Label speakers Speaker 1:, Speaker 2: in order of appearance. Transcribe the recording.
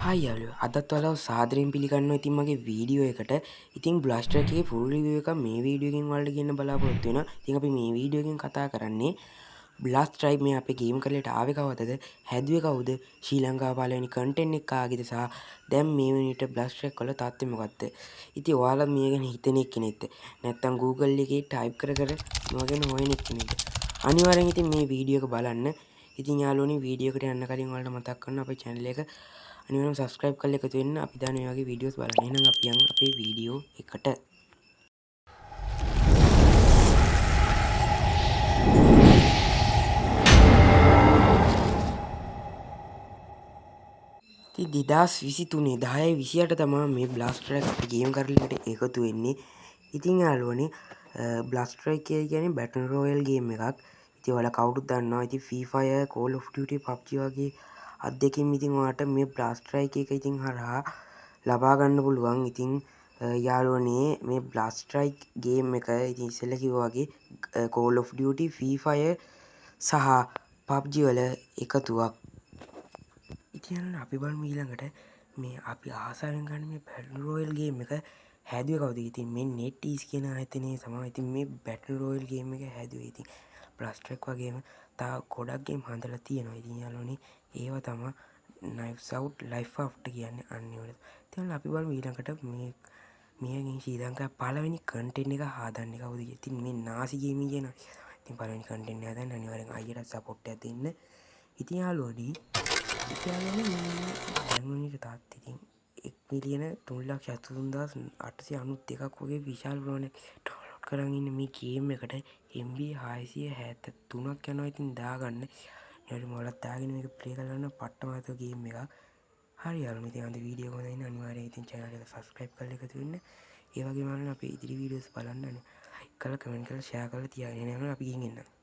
Speaker 1: Hi යාළුවෝ, අදත් ඔයාලව සාදරයෙන් පිළිගන්නවා ඉතින් මගේ වීඩියෝ එකට. ඉතින් බ්ලාස්ටර් එකේ ෆුල් රිවිව් එකක් මේ වීඩියෝ එකෙන් ඔයාලට කියන්න බලාපොරොත්තු වෙනවා. ඉතින් අපි මේ වීඩියෝ එකෙන් කතා කරන්නේ බ්ලාස්ට් ට්‍රයිබ් මේ අපේ ගේම් කරලට ආවේ කවදද, හැදුවේ කවුද, ශ්‍රී ලංකාව පළවෙනි කන්ටෙන්ට් එක කාගේද සහ දැන් මේ වෙනවිට බ්ලාස්ට් ට්‍රයිබ් වල තත්ත්වය මොකද්ද. ඉතින් ඔයාලා මේ ගැන හිතන එක්කෙනෙක්ද, නැත්නම් Google එකේ ටයිප් කර කර මේවා ගැන හොයන එක්කෙනෙක්ද, අනිවාර්යෙන් ඉතින් මේ වීඩියෝ එක බලන්න. ඉතින් යාළුවනේ, වීඩියෝ එකට යන්න කලින් ඔයාලට මතක් කරනවා අපේ channel එක අනිවාර්යයෙන්ම subscribe කරලා එකතු වෙන්න, අපි දාන මේ වගේ වීඩියෝස් බලන්න. එහෙනම් අපි යන් අපේ වීඩියෝ එකට. ඉතින් 2023 10:28 තමා මේ බ්ලාස්ට් ට්‍රැක් අපේ ගේම් කරලට එකතු වෙන්නේ. ඉතින් යාළුවනේ, බ්ලාස්ට් ට්‍රැක් කියන්නේ බැටල් රොයල් ගේම් එකක්. ඉතින් ඔයාලා කවුරුත් දන්නවා. ඉතින් Free Fire, Call of Duty, PUBG වගේ අත්දැකීම් ඉතින් ඔයාලට මේ බ්ලාස්ට් ට්‍රැක් එක ඉතින් හරහා ලබා ගන්න පුළුවන්. ඉතින් යාළුවනේ, මේ බ්ලාස්ට් ට්‍රැක් ගේම් එක ඉතින් ඉස්සෙල්ලා කිව්වා වගේ Call of Duty, Free Fire සහ PUBG වල එකතුවක්. ඉතින් යාළුවනේ, අපි බලමු ඊළඟට මේ අපි ආසාවෙන් ගන්න මේ බැටල් රොයල් ගේම් එක හැදුවේ කවුද? ඉතින් මේ NetEase කියන ආයතනයේ තමයි ඉතින් මේ බැටල් රොයල් ගේම් එක හැදුවේ. ඉතින් බ්ලාස්ට් ට්‍රැක් වගේම තව ගොඩක් ගේම් හදලා තියෙනවා. ඉතින් යාළුවනේ, ඒවා තමයි Knives Out, Life After කියන්නේ අන්න ඒ වල. ඉතින් අපි බලමු ඊළඟට මේ ශ්‍රී ලංකාවේ පළවෙනි කන්ටෙන්ට් එක හදන්නේ කවුද කියලා. ඉතින් මේ නාසි ගේමින් කියන ඉතින් පළවෙනි කන්ටෙන්ට් එක හදන්න අනිවාර්යෙන් අයියටත් සපෝට් එකක් දෙන්න. ඉතින් යාළුවනේ, මේ දැන් වුණේ තාත්ති ඉතින් එක් මිලියන තුන් ලක්ෂ අසූතුන්දාස් අටසිය අනූ දෙකක් වගේ විශාල ප්‍රමාණයක් ඩවුන්ලෝඩ් කරන් ඉන්න මේ ගේම් එකට MB 673ක් යනවා ඉතින් දාගන්න. ඊට මොලක් දාගෙන මේක ප්ලේ කරලා බලන්න, පට්ටම අත ගේම් එකක්. හරි යාළුවනේ, ඉතින් අද වීඩියෝ එක හොඳයි නම් අනිවාර්යෙන් ඉතින් channel එක subscribe කරලා එකතු වෙන්න. ඒ වගේම යාළුවනේ, අපේ ඉදිරි වීඩියෝස් බලන්න අනේ ලයික් කරලා, කමෙන්ට් කරලා, ෂෙයා කරලා තියාගෙන යනවා. අපි ගිහින් එන්න.